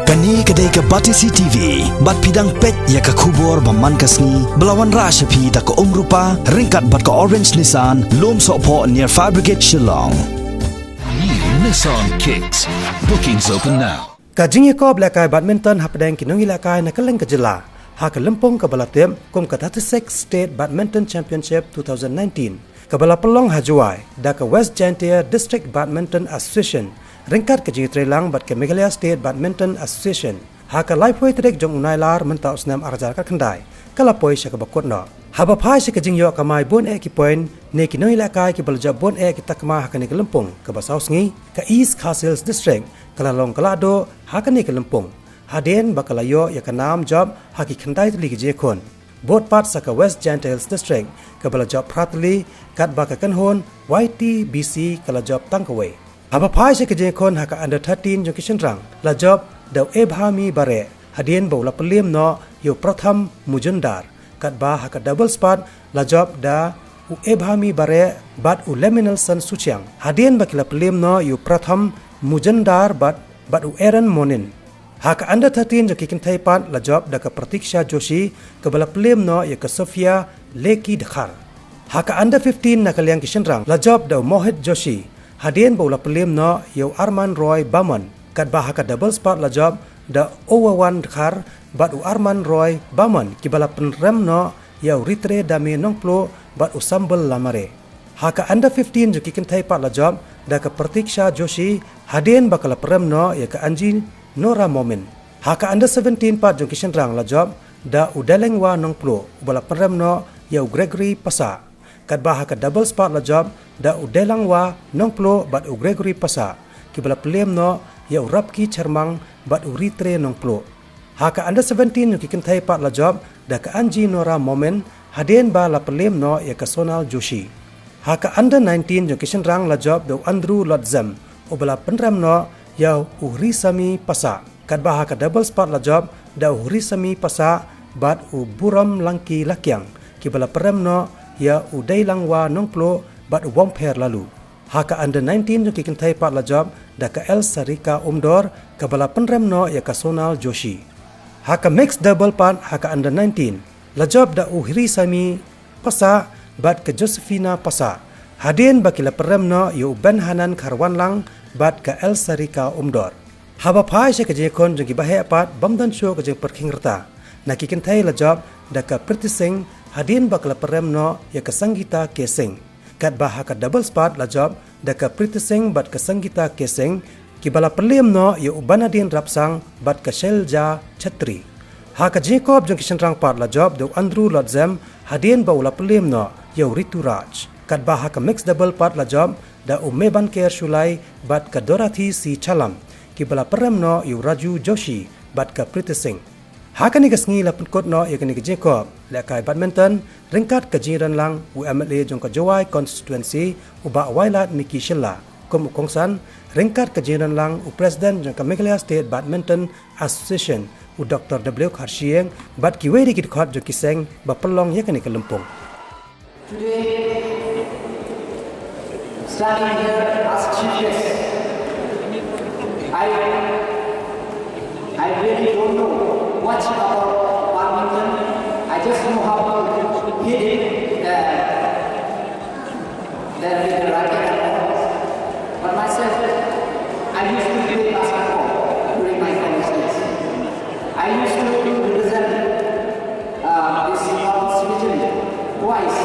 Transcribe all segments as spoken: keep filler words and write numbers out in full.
Kane ka dei ka Batesi T V, bad phi dang peit ïa ka khubor ba man ka sngi, ba la wanrah sha phi da ka Umrupa, ryngkat bad ka Orange Nissan, Lumsohphoh near Fire Brigade Shillong. New Nissan Kicks. Bookings open now. Ka jingïakob lehkai badminton hapdeng ki nongïalehkai na kylleng ka jylla, ha ka lympung kaba la tip kum ka thirty-six State Badminton Championship two thousand nineteen, kaba la pynlong ha Jowai da ka West Jaintia District Badminton Association, ryngkat ka jingïatreilang bad ka Meghalaya State Badminton Association. Ha ka laiphew tarik jong u Nailar mynta u snem ar hajar khatkhyndai, ka la poi sha kaba kut noh. Haba phai sha ka jingïoh kamai bun eh ki point ne ki nongïalehkai kiba la jop bun eh ki takma ha kane ka lympung kaba saw sngi, ka East Khasi Hills District ka la long ka lahduh ha kane ka lympung, hadien ba ka la ïoh ïa ka nam jop ha ki khyndai tylli ki jingïakhun. Bud pat sa ka West Jaintia Hills District kaba la jop phra tylli, katba ka kynhun Y T B C ka la jop tang kawei. Haba phai sha ka jingïakhun ha ka under thirteen jong ki shynrang, la jop da u Ebhami Bareh, hadien ba u la pynliem noh ïa u Pratham Mujumdar. Katba ha ka doubles pat la jop da u Ebhami Bareh bad u Leminelson Suchiang, hadien ba ki la pynliem noh ïa u Pratham Mujumdar bad, bad u Aaron Monin. Ha ka under thirteen jong ki kynthei pat la jop da ka Pratiksha Joshi kaba la pynliem noh ïa ka Sophia Leki Dkhar. Ha ka under fifteen na ka liang ki shynrang la jop da u Mohit Joshi, hadien ba u la pynliem noh ïa u Arman Roy Barman. Katba ha ka doubles pat la jop da u Wawan Dkhar bad u Arman Roy Barman kiba la pynrem noh ïa u Ritre Dame Nongpluh bad u Sambal Lamare. Ha ka under fifteen jong ki kynthei pat la jop da ka Pratiksha Joshi, hadien ba ka la pynrem noh ïa ka Anji Nora Momin. Ha ka under seventeen pat jong ki shynrang la jop da u Delengwa Nongpluh uba la pynrem noh ïa u Gregory Passah. Katba ha ka doubles pat la jop da u Delengwa Nongpluh bad u Gregory Passah kiba la pynliem noh ïa u Rapki Chyrmang bad u Ritre Nongpluh. Ha ka under seventeen jong ki kynthei pat la jop da ka Anji Nora Momin, hadien ba la pynliem noh ïa ka Sonal Joshi. Ha ka under nineteen jong ki shynrang la jop da u Andrew Lotzem uba la pynrem noh ïa u Hrisami Passah. Katba ha ka doubles pat la jop da u Hrisami Passah bad u Burom Langki Lakiang kiba la pynrem noh ïa u Deilangwa Nongpluh bad u Wongpher Lalu. Ha ka under nineteen jong ki kynthei pat la jop da ka Elsarika Umdor kaba la pynrem noh ïa ka Sonal Joshi. Ha ka mixed double pat ha ka under nineteen la jop da u Hrisami Passah bad ka Josephina Passah, hadien ba ki la pynrem noh ïa u Benhanan Kharwanlang bad ka Elsarika Umdor. Haba phai sha ka jingïakhun jong ki baheh pat bym don shuh ka jingpyrkhing rta, na ki kynthei la jop da ka Priti Singh, hadien ba ka la pynrem noh ïa ka Sangeeta K Singh. Katba ha ka doubles pat la jop da ka Priti Singh bad ka Sangeeta K Singh kiba la pynliem noh ïa u Banadin Rapsang bad ka Shelja Chetri. Ha ka jingïakob jong ki shynrang pat la jop da u Andrew Lotzem, hadien ba u la pynliem noh ïa u Ritu Raj. Katba ha ka mixed double pat la jop da u Mebanker Shullai bad ka Dorothy C Challam kiba la pynrem noh ïa u Raju Joshi bad ka Priti Singh. Ha kane ka sngi la pynkut noh ïa kane ka jingïakob lehkai badminton ryngkat ka jingïadonlang u M L A jong ka Jowai Constituency, u Bah Wailadmiki Shylla, kum u kongsan, ryngkat ka jingïadonlang u President jong ka Meghalaya State Badminton Association, u Doktor W Kharshiing, bad kiwei de ki dkhot jong ki seng ba pynlong ïa kane ka lympung. Today, standing here as chief guest, I, I really don't know much about badminton. I just know how to hit it, uh, the, with the racket and all. But myself, I used to play basketball during my college days. I used to represent, uh, this Northeast region twice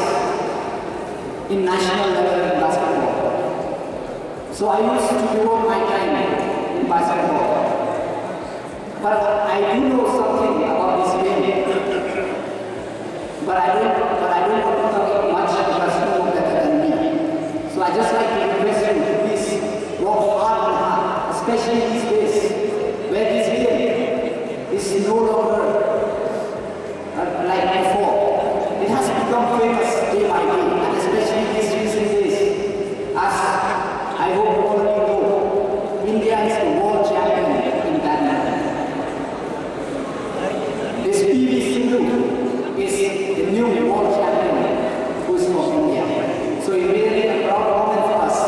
in national level in basketball. So I used to devote my time in basketball. But I do know something about this game. But I don't, but I don't want to talk much because you know better than me. So I just like to request you to please work hard and hard, especially these days, where this game is no longer, uh, like before. It has become famous day by day, and especially these recent days, as I hope all of you know, India is the world champion in badminton. This P V Sindhu is the new world champion who's from India. So it really a proud moment for us.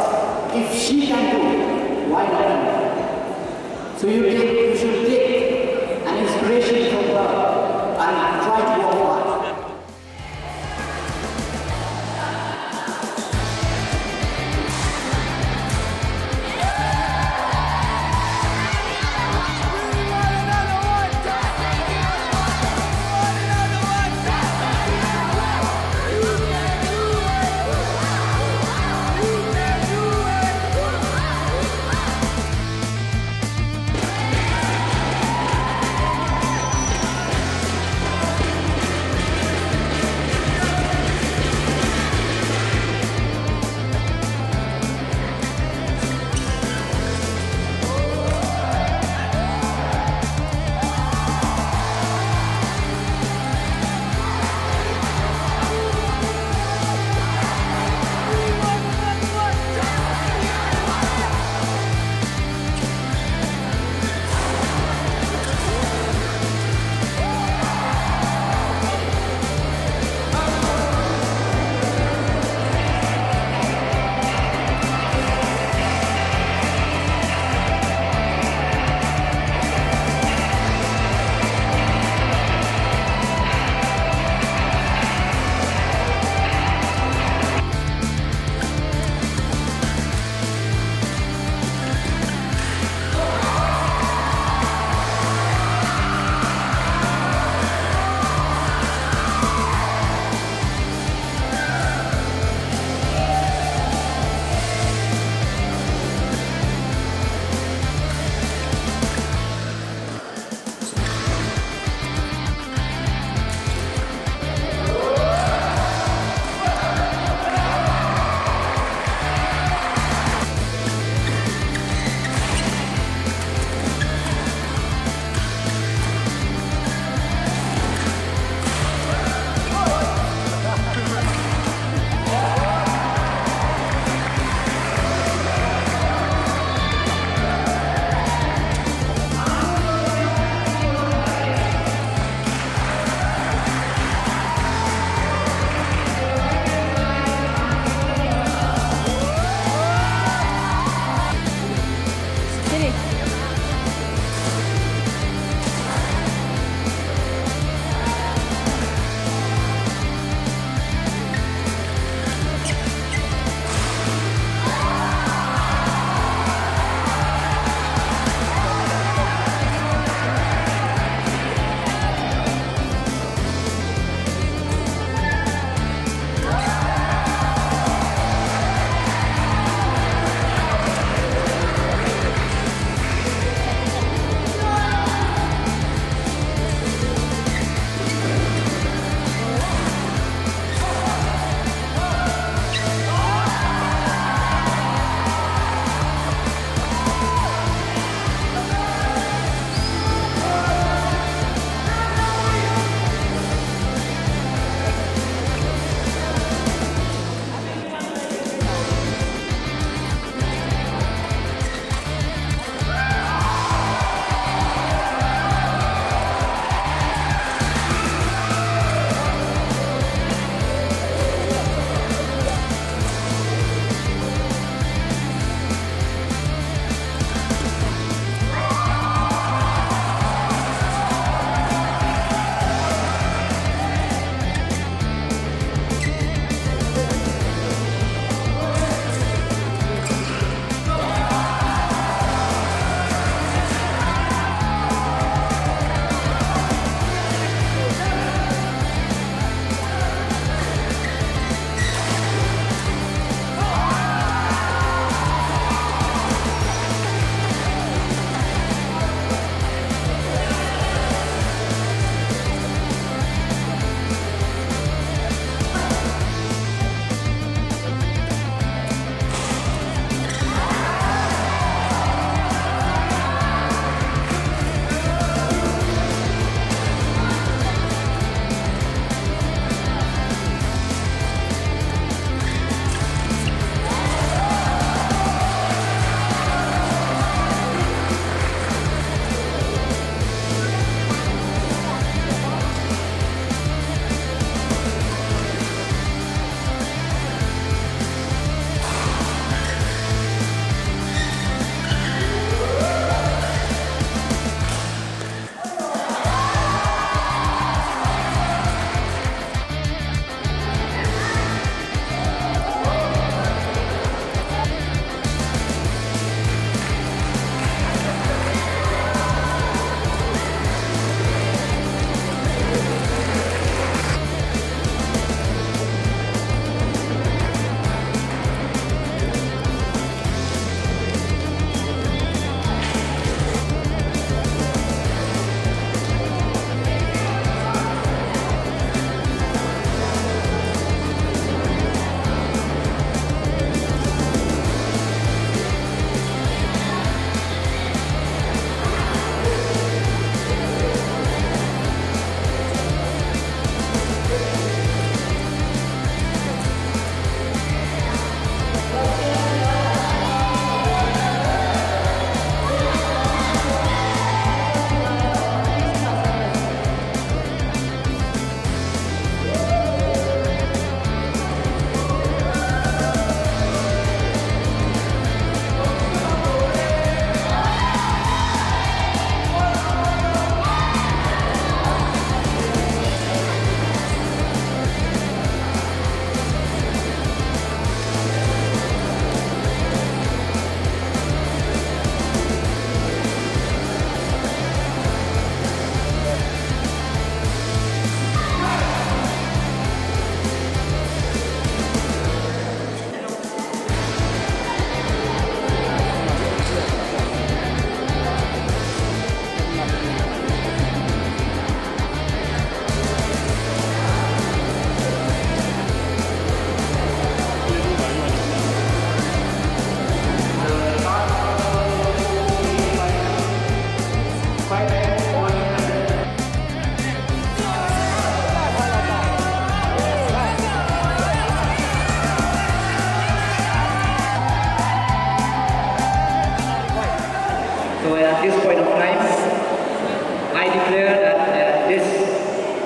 Clear that uh, this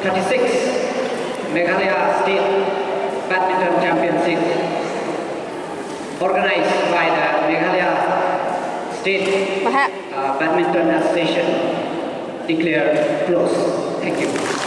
thirty-sixth Meghalaya State Badminton Championship, organized by the Meghalaya State uh, Badminton Association, declared closed. Thank you.